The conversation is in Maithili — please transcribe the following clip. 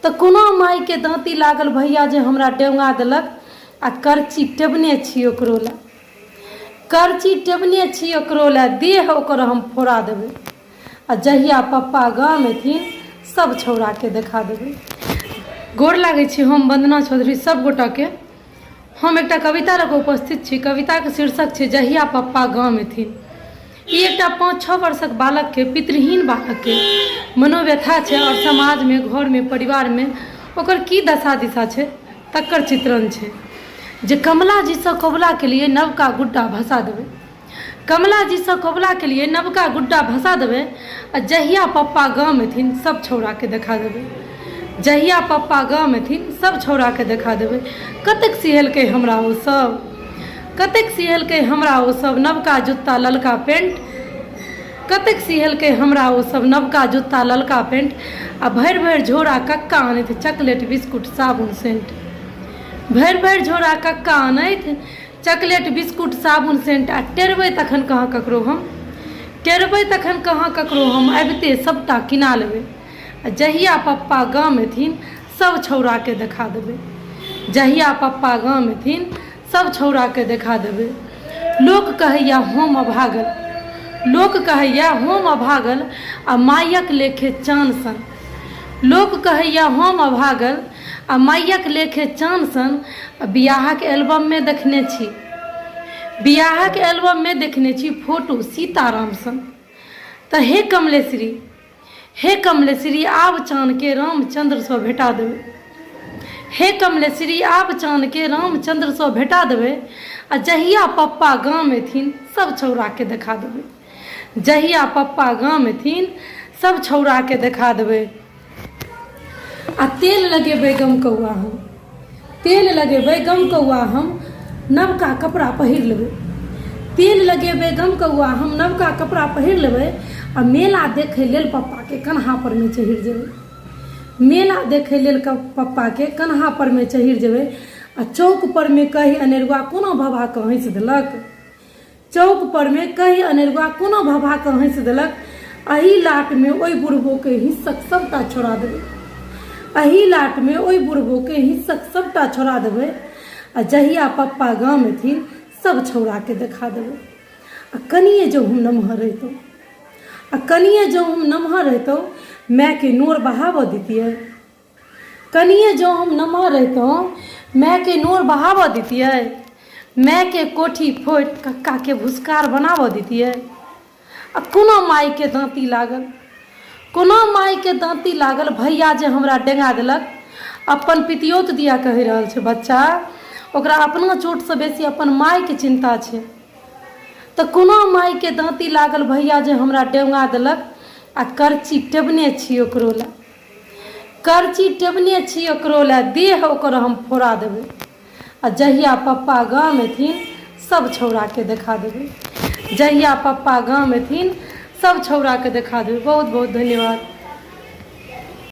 तऽ कोना मायके दाँती लागल भैया जे हमरा डेंगा देलक आ करची टेबने छी ओकरो लए करची टेबने छी ओकरो लए देह ओकर हम फोड़ा देबै आ जहिया पप्पा गाम एथिन सब छौड़ाके देखा देबै। गोर लागै छी हम वन्दना चौधरी सब गोटाके। हम एकटा कविता लऽ कऽ उपस्थित छी। कविताके शीर्षक छै जहिया पप्पा गाम एथिन। ई एकटा 5-6 वर्षक बालकके पितृहीन बालकके मनोव्यथा छै आओर समाजमे घरमे परिवारमे ओकर की दशा दिशा छै तकर चित्रण छै जे कमला जीसँ कबुला केलियै नवका गुड्डा भसा देबै। कमला जीसँ कबुला केलियै नवका गुड्डा भसा देबै आ जहिया पप्पा गाम एथिन सब छौड़ाके देखा देबै। जहिया पप्पा गाम एथिन सब छौड़ाके देखा देबै। कतेक सिहेलकै हमरा ओ सब कतेक सिहेलकै हमरा ओ सब नवका जुत्ता ललका पेंट कतेक सिहेलकै हमरा ओ सब नवका जुत्ता ललका पेंट आ भरि भरि झोरा कक्का आनथि चकलेट बिस्कुट साबुन सेंट भरि भरि झोरा कक्का आनथि चकलेट बिस्कुट साबुन सेंट आ टेरबै तखन कहाँ ककरो हम टेरबै तखन कहाँ ककरो हम अबिते सभटा किना लेबै आ जहिया पप्पा गाम एथिन सभ छौड़ाके देखा देबै जहिया पप्पा गाम एथिन सभ छौड़ाके देखा देबै लोक कहैया हम अभागल लोक कहैया हम अभागल आ मायक लेखे चान सन लोक कहैया हम अभागल आ माइयक लेखे चान सन आ बियाहक एल्बममे देखने छी बियाहक एल्बममे देखने छी फोटो सीताराम सन तऽ हे कमलेश्वरी हे कमलेश्वरी आब चानके रामचन्द्रसँ भेटा देबै हे कमलेश्वरी आब चानके रामचन्द्रसँ भेटा देबै आ जहिया पप्पा गाम एथिन सब छौड़ाके देखा देबै जहिया पप्पा गाम एथिन सब छौड़ाके देखा देबै आ तेल लगेबै गमकौआ हम तेल लगेबै गमकौआ हम नवका कपड़ा पहिर लेबै तेल लगेबै गमकौआ हम नवका कपड़ा पहिर लेबै आ मेला देखै लेल पप्पाके कन्हा परमे चढ़ि जेबै मेला देखै लेल पप्पाके कन्हा परमे चढ़ि जेबै आ चौक परमे कहि अनेरुआ कोना भभा कऽ हँसि देलक चौक परमे कहि अनेरुआ कोना भभा कऽ हँसि देलक, अही लाटमे ओहि बुढ़बोके हिस्सक सभटा छोड़ा देबै। अही लाटमे ओहि बुढ़बोके हिस्सक सभटा छोड़ा देबै आ जहिया पप्पा गाम एथिन सभ छौड़ाके देखा देबै। आ कनिये जँ हम नमहर रहितहुँ। आ कनिये जँ हम नमहर रहितहुँ, मायके नोर बहाबऽ दितियै। कनिये जँ हम नमहर रहितहुँ, मायके नोर बहाबऽ दितियै? मायके कोठी फोड़ि कक्काके भुसकार बनाबऽ दितियै? आ कोना मायके दाँती लागल? कोना मायके दाँती लागल भैया जे हमरा डेंगा देलक? अपन पितियौत दिया कहि रहल छै बच्चा, ओकरा अपना चोटसँ बेसी अपन मायके चिन्ता छै। तऽ कोना मायके दाँती लागल भैया जे हमरा डेंगा देलक? आ करची टेबने छी ओकरो लए। करची टेबने छी ओकरो लए देह ओकर हम फोड़ा देबै आ जहिया पप्पा गाम एथिन सब छौड़ाके देखा देबै जहिया पप्पा गाम एथिन सब छौड़ाके देखा देबै बहुत बहुत धन्यवाद।